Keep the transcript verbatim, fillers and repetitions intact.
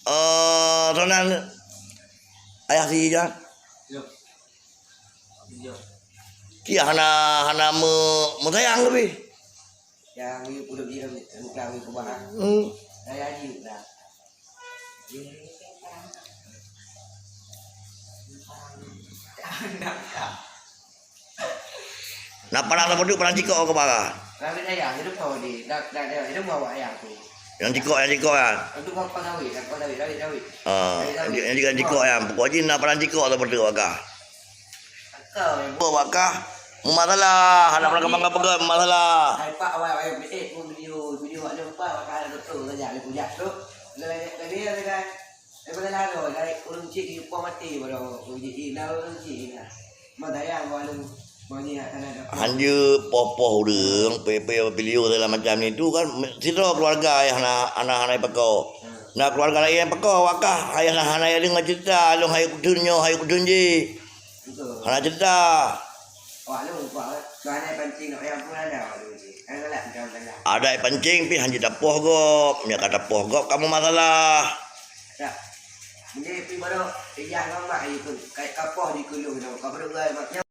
Eh, sonan ayah si Jan. Yo. Yo. Ki hana, hana me-, meusayang leubeh. Yang ni pun lebih lebih lebih lebih kubah. Hmm. Saya aja dah. Na padang sapeue padang cikok keu bara. Rawit ayam, itu kau di, dak, dak, dak, itu bawa ayam tu. Nyang cikok, nyang cikok kan. Itu kau, kau sawit, kau sawit, rawit, rawit. Ah, rawit, rawit. Nyang cikok, cikok kan. Pokok jih na padang cikok sapeue wakah. Kau yang buat wakah. Meumasalah, hana pernah kembang peugah meumasalah. Hai pak awak, awak, eh, pun video, video awak nampak, wakah ada betul saja, dia punya tu. Lagi, lagi, lagi, lagi. Daripada lalo, dari ureueng chik di upah mati baru ureueng chik, ina ureueng chik ina. Mandayang walu, mani hak tanah dapat. Hanjeuet poh-poh ureueng, pe-pe video segala macam ni tu kan, sidroe keluarga nyang hana, hana, hana ipakoe. Hmm. Na keluarga laén nyang pakoe, wakah, hai hana, hana deungoe cerita, lôn hai kuteun nyoe, hai kuteun jih. Betul. Hana cerita. Awak lôn, awak, keu hana pancing, nak payah pun ada, awak lôn jih. Kan galak, macam galak. Ada pancing, pih hanjeuet tapoh gob. Nyak ka tapoh gob, kamoe masalah. Dak. Bendè pi baru ijah ngon mak ayah tu. Kai kapoh di kulu tu. Ka baru gua mak.